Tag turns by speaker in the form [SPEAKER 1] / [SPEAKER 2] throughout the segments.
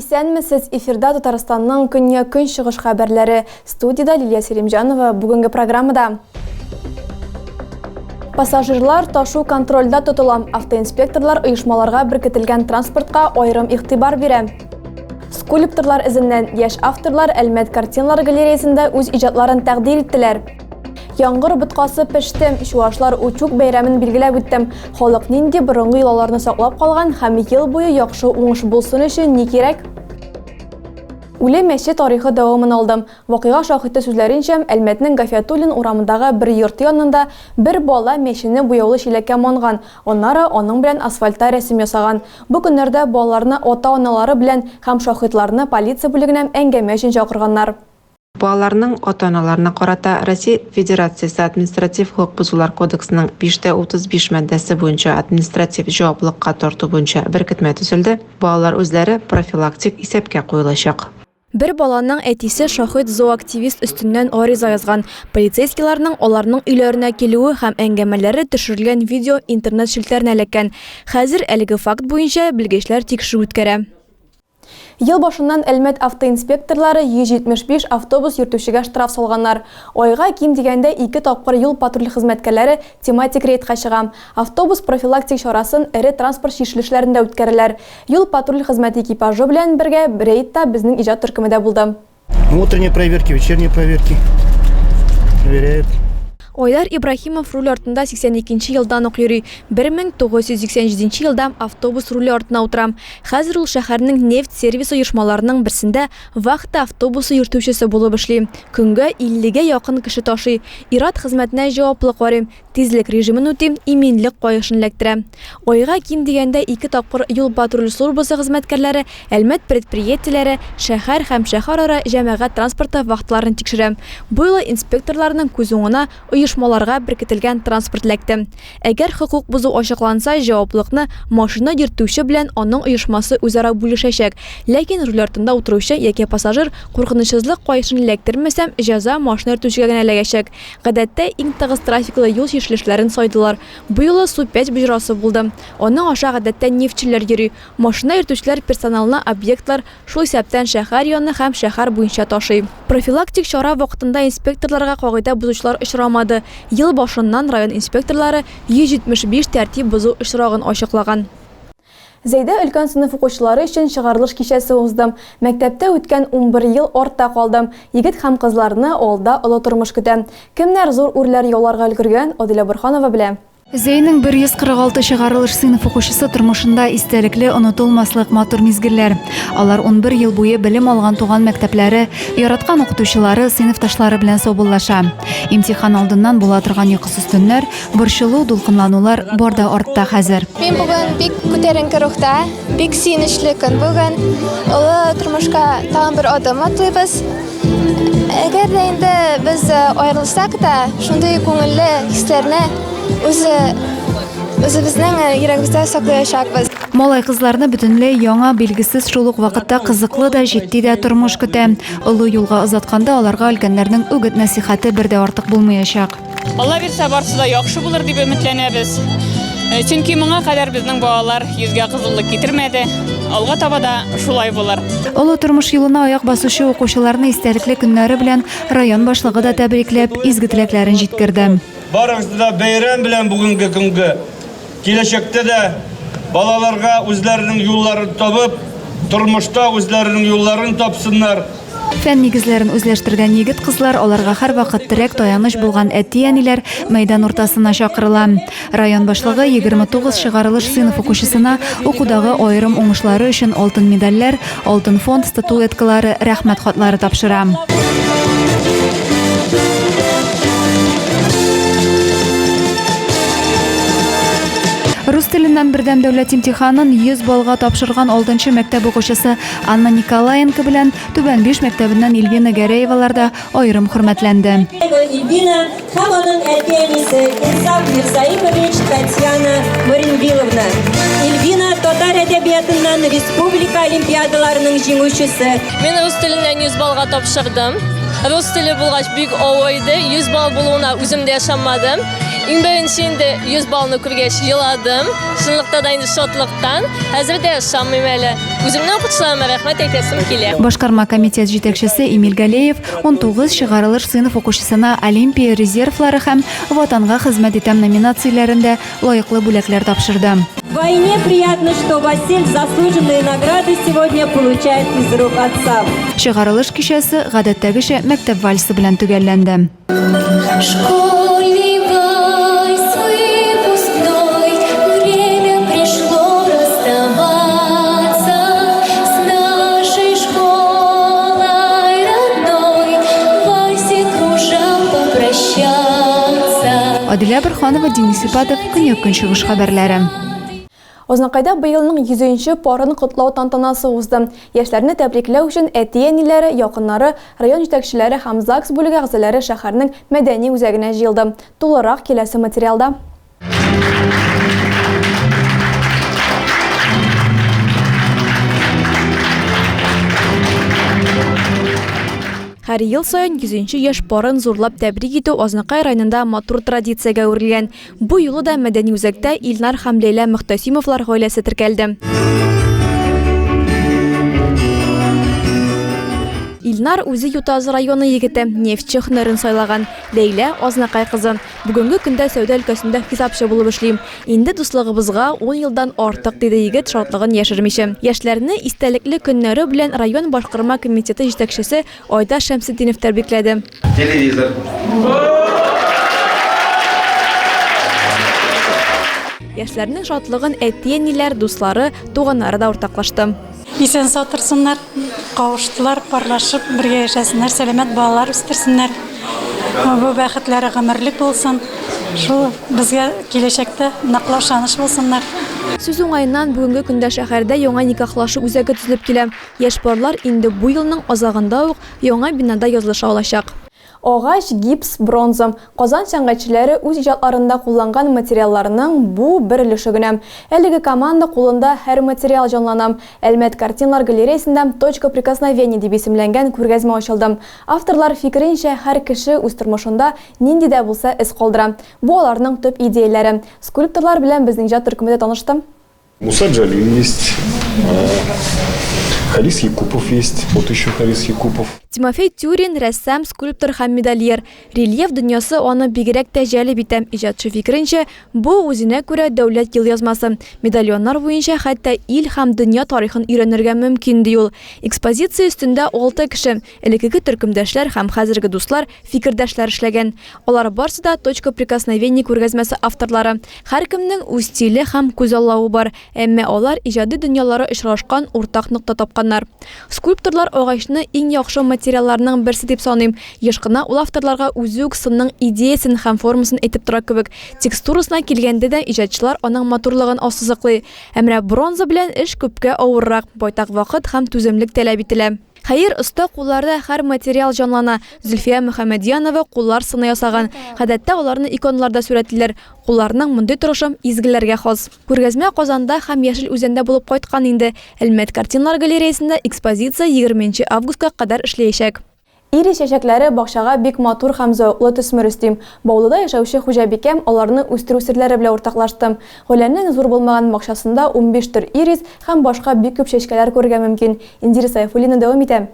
[SPEAKER 1] Исәнмесез, эфирда Татарстанның көньяк-көнчыгыш хәбәрләре. Студиядә Лилия Селимҗанова. Бүгенге программада Пассажирлар ташу контрольдә тотыла. Автоинспекторлар оешмаларга беркетелгән транспортка аерым игътибар бирә. Скульпторлар эзеннән яшь авторлар Әлмәт картиналар галереясендә үз иҗатларын тәкъдир иттеләр. Яңгыр боткасы пеште. Чуашлар Учук бәйрәмен билгеләп үтте. Халык нинди борынгы йолаларны саклап калган һәм ел буе яхшы уңыш булсын өчен ни кирәк? Үле мәче тарихы дәвамын алды. Вакыйга шаһиты сүзләренчә, Әлмәтнең Гафиятуллин урамындагы бер йорт янында бер бала мәчене буяулы чиләккә манган, аннары аның белән асфальтта рәсем ясаган. Бу көннәрдә балаларны ата-аналары белән һәм шаһитларны полиция бүлегенә әңгәмә өчен чакырганнар.
[SPEAKER 2] Балаларның ата-аналарына карата Россия Федерациясе Административ хокук бозулар кодексының 5 тә 35 маддәсе буенча административ җаваплылыкка тарту буенча беркетмә төзелде, балалар үзләре профилактик исәпкә куелачак.
[SPEAKER 1] Бер баланың әтисе шаһит зооактивист өстеннән гариза язган. Полицейскийларның аларның өйләренә килүе һәм әңгәмәләре төшерелгән видео интернет челтәренә эләккән. Хәзер әлеге факт буенча белгечләр тикшерү үткәрә. Ел башыннан Әлмәт автоинспекторлары 175 автобус йөртүчегә штраф салганнар. Айга ким дигәндә ике тапкыр юл-патруль хезмәткәрләре тематик рейдка чыга. Автобус профилактик чарасын эре транспорт чишелешләрендә үткәрәләр. Юл-патруль хезмәте экипажы белән бергә рейдта безнең иҗат төркеме дә булды.
[SPEAKER 3] Утренние проверки, вечерние проверки. Проверяют.
[SPEAKER 1] Айдар Ибраһимов руль артында 82 елдан ук йөри. 1987 елда автобус руле артына утыра. Хәзер ул шәһәрнең нефть сервисы оешмаларының берсендә вахта автобусы йөртүчесе булып эшли. Көнгә 50гә якын кеше ташый. Ир-ат хезмәтенә җаваплы карый. Тизлек режимын үти, иминлек каешын эләктерә. Айга ким дигәндә ике тапкыр юл-патруль службасы хезмәткәрләре Әлмәт предприятиеләре, шәһәр һәм шәһәрара җәмәгать транспорты вахталарын тикшерә. Бу юлы инспекторларның күз уңына оешмаларга беркетелгән транспорт эләкте. Әгәр хокук бозу ачыкланса, җаваплылыкны машина йөртүче белән аның оешмасы үзара бүлешәчәк. Ләкин руль артында утыручы яки пассажир куркынычсызлык каешын эләктермәсә, җәза машина йөртүчегә генә эләгәчәк. Гадәттә, иң тыгыз трафиклы юл чишелешләрен сайдылар. Бу юлы Су-5 боҗрасы булды. Аның аша гадәттә нефтьчеләр йөри. Машина йөртүчеләр персоналны объектлар, шул исәптән шәһәр яны һәм шәһәр буенча ташый. Профилактик чара вакытында инспекторларга кагыйдә бозучылар очрамады. Ел башыннан район инспекторлары 175 тәртип бозу очрагын ачыклаган. Зәйдә өлкән сыйныф укучылары өчен чыгарылыш кичәсе узды. Мәктәптә үткән 11 ел артта калды. Егет һәм кызларны алда олы тормыш көтә. Кемнәр зур үрләр яуларга өлгергән, Адилә Борһанова белә.
[SPEAKER 4] Зәйнең 146 чыгарылыш сыйныф укучысы тормышында истәлекле, онытылмаслык матур мизгелләр. Алар 11 ел буе белем алган туган мәктәпләре, яраткан укытучылары, сыйныфташлары белән саубуллаша. Имтихан алдыннан була торган йокысыз төннәр, борчылу, дулкынланулар бар да артта хәзер.
[SPEAKER 5] Мин бүген бик күтәренке рухта, бик сөенечле көн бүген. Олы тормышка тагын бер адым атлыйбыз. Әгәр дә инде без аерылсак та, шундый күңелле хисләрне үзе үзебезнең йөрәгебездә саклаячакбыз.
[SPEAKER 4] Малай-кызларны бөтенләй яңа, билгесез, шул ук вакытта кызыклы да, җитди дә тормыш көтә. Олы юлга озатканда аларга өлкәннәрнең үгет-нәсыйхәте бер дә артык булмаячак.
[SPEAKER 6] Алла бирсә, барысы да яхшы булыр дип өметләнәбез. Э, чөнки моңа кадәр безнең балалар йөзгә кызыллык китермәде. Алга таба да шулай булыр.
[SPEAKER 4] Олы тормыш юлына аяк басучы укучыларны истәлекле көннәре белән район башлыгы да тәбрикләп, изге теләкләрен җиткерде.
[SPEAKER 7] Барыгызны да бәйрәм белән бүгенге көнге. Киләчәктә дә балаларга үзләренең юлларын табып, тормышта үзләренең юлларын тапсыннар.
[SPEAKER 4] Фән нигезләрен үзләштергән егет-кызлар, аларга һәрвакыт терәк, таяныч булган әти-әниләр мәйдан уртасына чакырыла. Район башлыгы 29 чыгарылыш сыйныф укучысына укудагы аерым уңышлары өчен алтын медальләр, алтын фонд статуэткалары, рәхмәт хатлары тапшыра. Рус теленнән бердәм дәүләт имтиханын 100 баллга тапшырган 6 мәктәп укучысы Анна Николаенко белән Түбән Биш мәктәбеннән Ильвина Гәрәевалар да аерым хөрмәтләнде.
[SPEAKER 8] Ильвина һәм аның әти-әнисе Инсаф Мирзаипович, Татьяна Маринвиловна. Ильвина татар әдәбиятыннан республика олимпиадаларының җиңүчесе.
[SPEAKER 9] Мин рус теленнән 100 баллга тапшырдым. Рус теле булгач бик авыр иде. 100 балл булуына үзем дә ышанмадым. Иң беренче инде 100 баллны күргәч еладым. Чынлыкта да инде шатлыктан. Хәзер дә ышанмыйм әле. Үземнең укытучыларыма рәхмәт әйтәсем килә.
[SPEAKER 4] Башкарма комитет җитәкчесе Эмиль Галеев 19 чыгарылыш сыйныф укучысына Олимпия резервлары һәм Ватанга хезмәт итәм номинацияләрендә лаеклы бүләкләр тапшырды.
[SPEAKER 8] Вдвойне приятно, что Василь заслуженные награды сегодня получает из рук отца.
[SPEAKER 4] Чыгарылыш кичәсе гадәттәгечә мәктәп вальсы белән төгәлләнде.
[SPEAKER 10] Школьный вальс выпускной, время пришло расставаться с нашей школой родной, вальсе кружал попрощаться.
[SPEAKER 4] Адилә Борһанова, Денис Ипатов, Көньяк Көнчыгыш хәбәрләре.
[SPEAKER 1] Азнакайда быелның 100 нче парын котлау тантанасы узды. Яшьләрне тәбрикләү өчен әти-әниләре, якыннары, район җитәкчеләре һәм ЗАГС бүлеге әгъзаләре шәһәрнең мәдәни үзәгенә җыелды. Тулырак киләсе материалда. Һәр ел саен 100 нче яшь парын зурлап тәбрик итү Азнакай районында матур традициягә әверелгән. Бу юлы да мәдәни үзәктә Илнар һәм Ләйлә Мөхтәсимовлар гаиләсе теркәлде. Илнар үзе Ютазы районы егете, нефтьче һөнәрен сайлаган. Ләйлә, Азнакай кызы. Бүгенге көндә сәүдә өлкәсендә хисапчы булып эшли. Инде дуслыгыбызга ун елдан артык, диде егет шатлыгын яшермичә. Яшьләрне истәлекле көннәре белән район башкарма комитеты җитәкчесе Айдар Шәмсетдинов тәбрикләде.
[SPEAKER 11] Телевизор.
[SPEAKER 1] Яшьләрнең шатлыгын әти-әниләр, дуслары, туганнары да уртаклашты.
[SPEAKER 12] Исән-сау торсыннар, кавыштылар, парлашып бергә яшәсеннәр, сәламәт балалар үстерсеннәр. Бу бәхетләре гомерлек булсын. Шул безгә киләчәктә ныклы ышаныч булсыннар.
[SPEAKER 1] Сүз уңаеннан, бүгенге көндә шәһәрдә яңа никахлашу үзәге төзелеп килә. Яшь парлар инде бу елның азагында ук яңа бинада язылыша алачак. Агач, гипс, бронза. Казан сәнгатьчеләре үз иҗатларында кулланган материалларның бу бер өлеше генә. Әлеге команда кулында һәр материал җанлана. Әлмәт картиналар галереясендә Точка прикосновения дип исемләнгән күргәзмә ачылды. Авторлар фикеренчә, һәр кеше үз тормышында нинди дә булса эз калдыра. Бу аларның төп идеяләре. Скульпторлар белән безнең иҗат төркеме дә танышты.
[SPEAKER 13] Муса Джалиль есть, Харис Якупов есть, вот еще Харис Якупов.
[SPEAKER 1] Тимофей Тюрин, рәссам, скульптор һәм медальер. Рельеф дөньясы аны бигрәк тә җәлеп итә. Иҗатчы фикеренчә, бу үзенә күрә дәүләт елъязмасы. Медальоннар буенча хәтта ил һәм дөнья тарихын өйрәнергә мөмкин, ди ул. Экспозиция өстендә алты кеше, элеккеге төркемдәшләр һәм хәзерге дуслар, фикердәшләр эшләгән. Алар барсы да Точка прикосновений күргәзмәсе авторлары. Һәркемнең үз стиле һәм күзаллавы бар, әмма алар иҗади дөньялары очрашкан уртак нокта тапканнар. Скульпторлар агачны иң яхшы материалларның берсе дип саныйм. Еш кына ул авторларга үзе үк сынның идеясен һәм формасын әйтеп тора кебек. Текстурасына килгәндә дә иҗатчылар аның матурлыгын ассызыклый. Ә менә бронза белән эш күпкә авыррак, байтак вакыт һәм түземлек таләп ителә. Хәер, оста кулларда һәр материал җанлана. Зөлфия Мөхәммәдьянова куллар сыны ясаган. Гадәттә, аларны иконаларда сурәтлиләр. Кулларның мондый торышы изгеләргә хас. Күргәзмә Казанда һәм Яшел Үзәндә булып кайткан инде. Әлмәт картиналар галереясендә экспозиция егерменче августка кадәр эшләячәк. Ирис чәчәкләре бакчага бик матур һәм зәвыклы төсмер өсти. Баулыда яшәүче хуҗабикәм аларны үстерү серләре белән уртаклашты. Гаиләнең зур булмаган бакчасында унбиш төр ирис һәм башка бик күп чәчкәләр күрергә мөмкин. Индира Сайфуллина дәвам итә.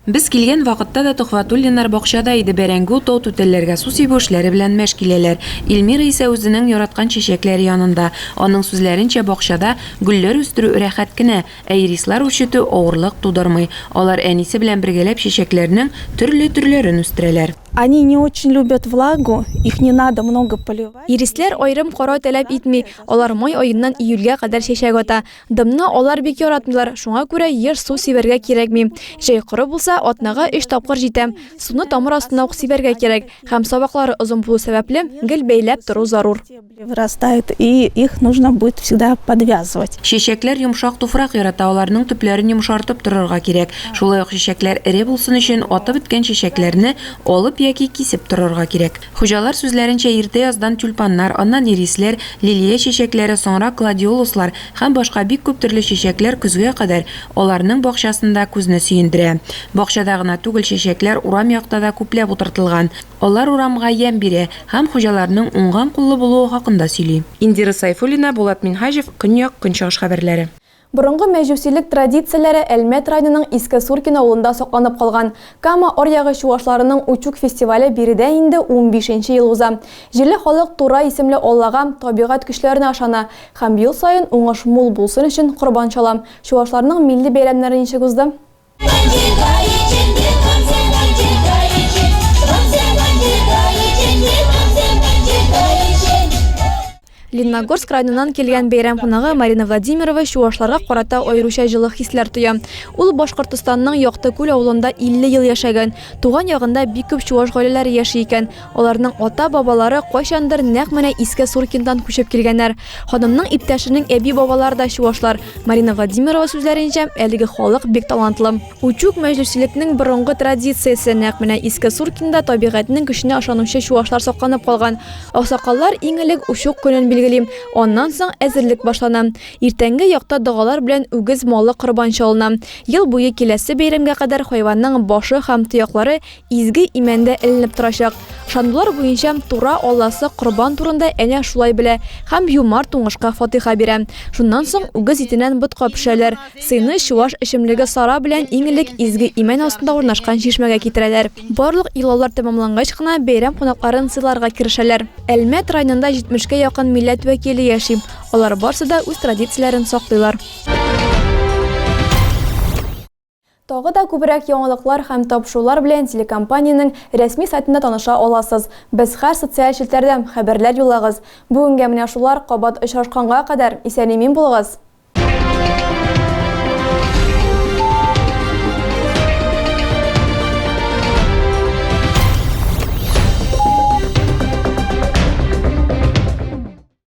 [SPEAKER 2] Без килгән вакытта да Төхвәтуллиннар бакчада иде, бәрәңге утау, түтәлләргә су сибү эшләре белән мәш киләләр. Эльмира исә үзенең яраткан чәчәкләре янында. Аның сүзләренчә, бакчада гөлләр үстерү рәхәт кенә, ә ирислар үрчетү авырлык тудырмый. Алар әнисе белән бергәләп чәчәкләрнең төрле төрләрен үстерәләр.
[SPEAKER 14] Они не очень любят влагу, их не надо много поливать.
[SPEAKER 1] Ирисләр аерым карау таләп итми, алар май аеннан июльгә кадәр чәчәк ата. Дымны алар бик яратмыйлар, шуңа күрә еш су сибәргә кирәкми. Җәй коры булса, атнага өч тапкыр җитә. Суны тамыр астына ук сибәргә кирәк. Һәм сабаклары озын булу сәбәпле, гел бәйләп тору зарур.
[SPEAKER 14] Вырастают, и их нужно будет всегда подвязывать.
[SPEAKER 2] Чәчәкләр йомшак туфрак ярата, аларның төпләрен йомшартып торырга кирәк. Шулай ук чәчәкләр эре булсын өчен, атып беткән чәчәкләрне алып
[SPEAKER 11] яки кисеп торырга кирәк. Хуҗалар сүзләренчә, иртә яздан тюльпаннар, аннан ирисләр, лилия чәчәкләре, соңрак гладиолуслар һәм башка бик күп төрле чәчәкләр көзгә кадәр аларның бакчасында күзне сөендерә. Бакчада гына түгел, чәчәкләр урам якта да күпләп утыртылган. Алар урамга ямь бирә һәм хуҗаларның уңган куллы булуы хакында сөйли. Индира Сайфуллина, Булат Минһаҗев, Көньяк, Көнчыгыш хәбәрләре.
[SPEAKER 1] Борынгы мәҗүсилек традицияләре Әлмәт районының Иске Суркино авылында сакланып калган. Кама аръягы чуашларының Учук фестивале биредә инде унбишенче ел уза. Җирле халык Тура исемле Аллага, табигать көчләренә ышана һәм ел саен уңыш мул булсын өчен корбан чала. Чуашларның милли бәйрәмнәре ничек узды? Лениногорск районыннан килгән бәйрәм кунагы Марина Владимирова чуашларга карата аеруча җылы хисләр тоя. Ул Башкортостанның Якты Күл авылында 50 ел яшәгән. Туган ягында бик күп чуаш гаиләләре яши икән. Аларның ата-бабалары кайчандыр нәкъ менә Иске Суркиндан күчеп килгәннәр. Ханымның иптәшенең әби-бабалары да чуашлар. Марина Владимирова сүзләренчә, әлеге халык бик талантлы. Учук мәҗлүсилекнең борынгы традициясе, нәкъ менә Иске Суркинда табигатьнең көченә ышанучы чуашлар сакланып калган. Аксакаллар иң элек Учук көнен билгели, аннан соң әзерлек башлана. Иртәнге якта догалар белән үгез малы корбан чалына. Ел буе киләсе бәйрәмгә кадәр хайванның башы һәм тояклары Изге имәндә эленеп торачак. Ышанулар буенча, Тура алласы корбан турында әнә шулай белә һәм юмарт уңышка фатыйха бирә. Шуннан соң үгез итеннән ботка пешерәләр. Сыйны чуаш эчемлеге сара белән иң элек изге имән астында урнашкан чишмәгә китерәләр. Барлык йолалар тәмамлангач кына бәйрәм кунакларын сыйларга керешәләр. Әлмәт районында җитмешкә якын милләт вәкиле яши. Алар барсы да үз традицияләрен саклыйлар. Тагы да күбрәк яңалыклар һәм тапшырулар белән телекомпаниянең рәсми сайтында таныша аласыз. Без һәр социаль челтәрдә, хәбәрләр юллагыз. Бүгенгә менә шулар, кабат очрашканга кадәр, исән-имин булыгыз!